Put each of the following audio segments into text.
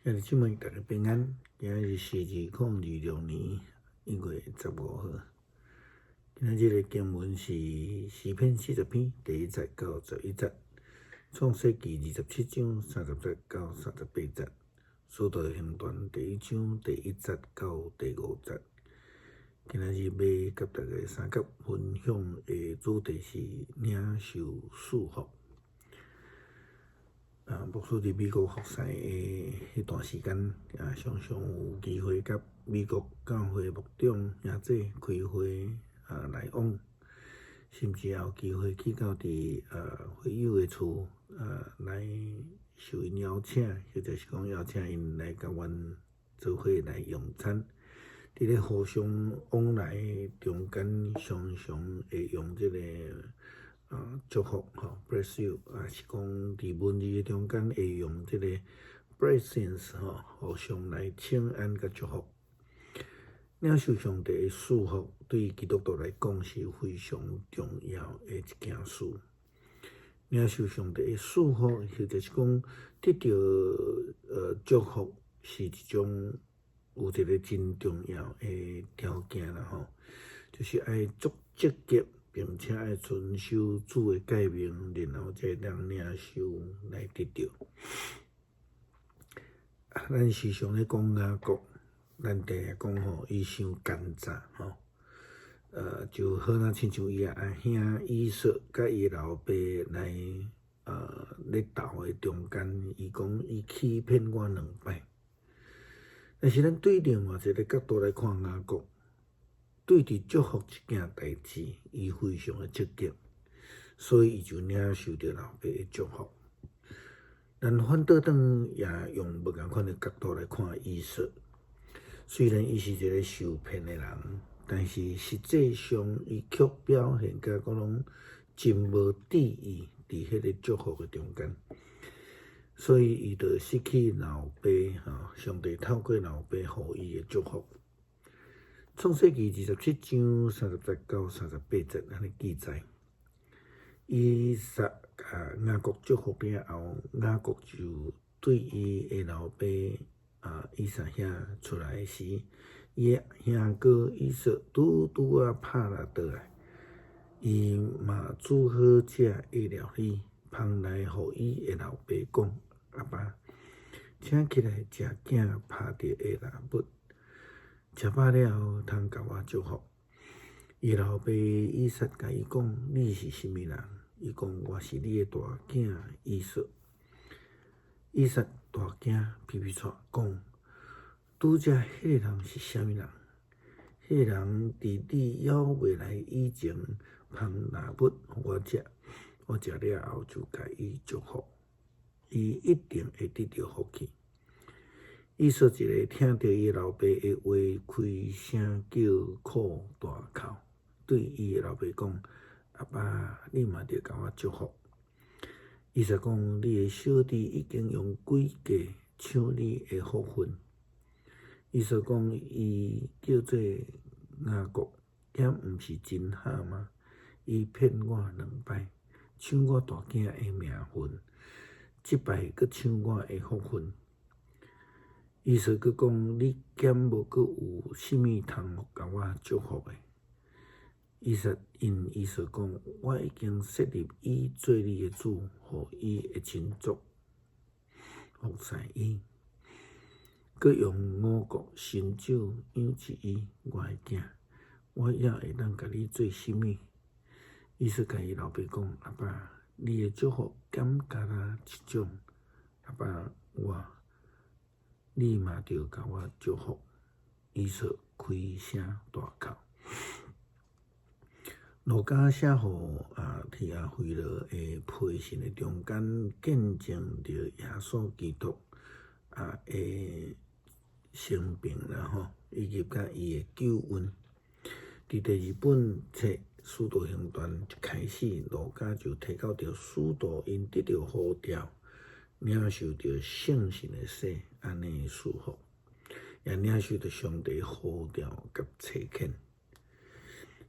兄弟姊妹，大家平安。今日是2026年1月15號。今仔日的經文是詩篇40篇第1節到11節，創世記27章30節到38節，使徒行傳第1章第1節到第5節。今仔日欲佮大家相佮分享的主題是領受祝福。牧師佇美國服侍的彼段時間，常常有機會佮美國教會牧長兄姊開會來往，甚至也有機會去到佇會友的厝來受𪜶邀請，或者是講邀請𪜶來共阮做伙來用餐。佇咧互相往來中間，常常會用這個祝福吼，bless you，抑是講佇文字的中間會用這個 blessings 吼，互相來請安佮祝福。領受上帝的祝福，對基督徒來講是非常重要的一件事。領受上帝的祝福，或者是講得著祝福，是一種有一個真重要的條件啦吼，就是愛足積極，並且愛遵守主的誡命，然後才會當領受來得著。咱時常咧講雅各，咱定定講吼，伊傷奸詐吼，就好若親像伊的阿兄以掃佮伊老爸來咧鬥的中間，伊講伊欺騙我兩擺。但是咱對另外一個角度來看雅各，對佇祝福這件代誌，伊非常的積極，所以伊就領受著老爸的祝福。咱反倒轉也用無仝款的角度來看以掃，雖然伊是一個受騙的人，但是實際上伊卻表現甲講攏真無注意佇彼個祝福的中間，所以伊就失去老爸吼，上帝透過老爸予伊的祝福。創世記27章30節到38節按呢記載，以撒共雅各祝福了後，雅各就對伊的老爸以撒遐出來時，伊的兄哥以掃拄拄仔拍獵倒來，伊嘛煮好食的料理，捧來予伊的老爸講：阿爸，請起來食囝拍著的獵物。食飽了後，通共我祝福。伊老爸以撒共伊講：你是啥物人？伊講：我是你的大囝以掃。以撒大驚，皮皮掣，講：拄才彼个人是啥物人？彼个人佇你猶未來以前，捧獵物予我食，我食了後就共伊祝福，伊一定會得著福氣。以掃一个聽著伊老爸的話，開聲叫苦大哭，對伊的老爸講：阿爸，你嘛著共我祝福。以撒講：你的小弟已經用詭計搶你的福分。以撒講：伊叫做雅各，敢毋是真哈嗎？伊騙我兩擺，搶我大囝的名分，這擺閣搶我的福分。以撒閣講：你敢無閣有啥物通共我祝福的？以撒應以掃講：我已經設立伊做你的主，予伊的親族服侍伊，閣用五穀新酒養育伊，我的囝，我猶會當共你做啥物？以撒共伊老爸講：阿爸，你的祝福敢干焦一種？阿爸，我。你嘛著共我祝福。以掃開聲大哭。路加寫予提阿非羅的批信的中間，見證著耶穌基督的生平啦吼，以及佮伊的救恩。佇第二本冊《使徒行傳》一開始，路加就提到著使徒𪜶得著呼召，領受著聖神的洗，按呢祝福，也領受著上帝呼召佮差遣。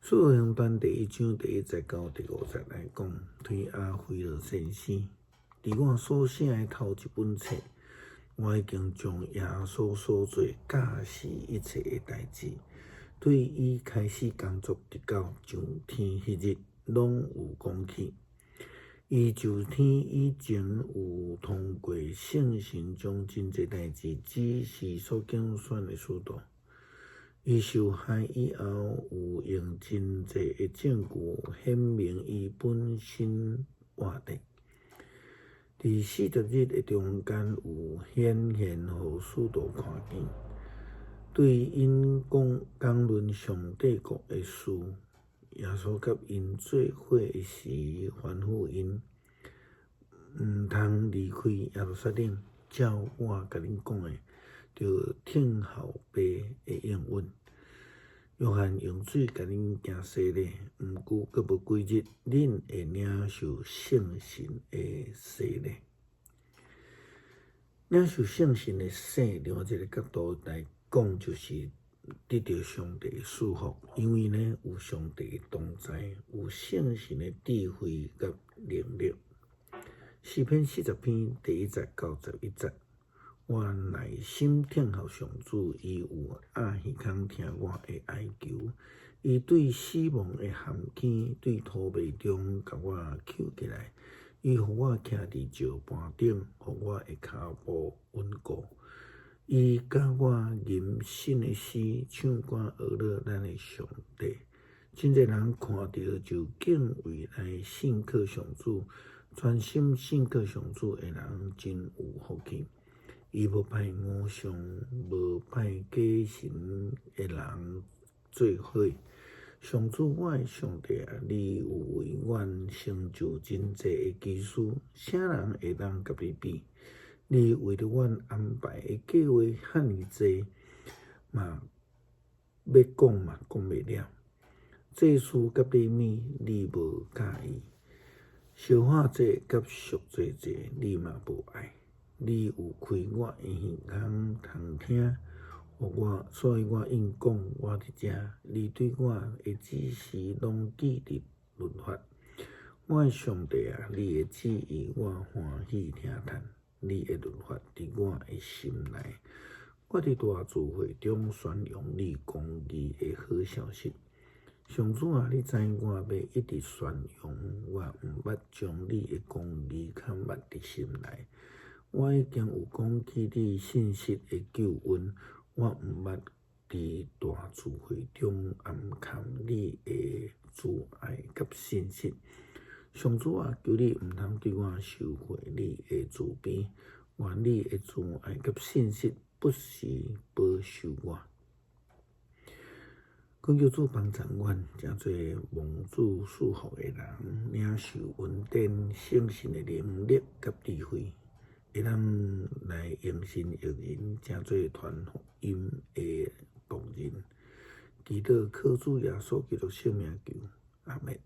使徒行傳第1章第1節到第5節來講，提阿非羅先生，佇我所寫的頭一本冊，我已經將耶穌所做教示一切的代誌，對伊開始工作直到上天彼日，攏有講起。伊上天以前有通過聖神將真濟代誌指示所揀選的使徒。伊受害以後，有用真濟的證據顯明伊本身活著。佇40日的中間，有顯現予使徒看見，對𪜶講講論上帝國的事。耶穌佮𪜶做伙的時，吩咐𪜶毋通離開耶路撒冷，照我共恁講的，著等候爸的應允。約翰用水共恁行洗禮，毋過閣無幾日，恁會領受聖神的洗禮。領受聖神的洗，另外一个角度來講，就是得著上帝的祝福，因為呢有上帝的同在，有聖神的智慧佮能力。詩篇40篇第1節到11節，我耐心等候上主，伊有掩耳孔聽我的哀求，伊對死亡的陷坑，對塗糜中共我抾起來，伊予我徛佇石盤頂，予我的跤步穩固。伊教我吟新的詩，唱歌呵樂咱的上帝。真濟人看著就敬畏來信靠上主，專心信靠上主的人真有福氣。伊無拜偶像，無拜假神的人做伙。上主，我的上帝啊，你有為阮成就真濟的奇事，啥人會當佮你比？你為著阮安排的計劃遐爾濟，嘛欲講嘛講袂了。祭司佮禮物，你無佮意；燒火祭佮贖罪祭，你嘛無愛。你有開我的耳孔通聽，予我，所以我應講我佇遮。你對我的指示攏記佇律法。我的上帝啊，你的旨意我歡喜聽趁，你的律法佇我的心內。我佇大聚會中宣揚你公義的好消息。上主啊，你知我欲一直宣揚，我毋捌將你的公義藏密佇心內。我已經有講起你信實的救恩，我毋捌佇大聚會中掩藏你的慈愛佮信實。上主啊，求你毋通對我收回你的慈悲，願你的慈愛佮信實不時保守我。懇求主幫助阮，成做蒙主賜福的人，領受恩典、聖神的能力佮智慧，會當來榮神益人，成做傳福音的僕人。祈禱靠主耶穌基督聖名求，阿們。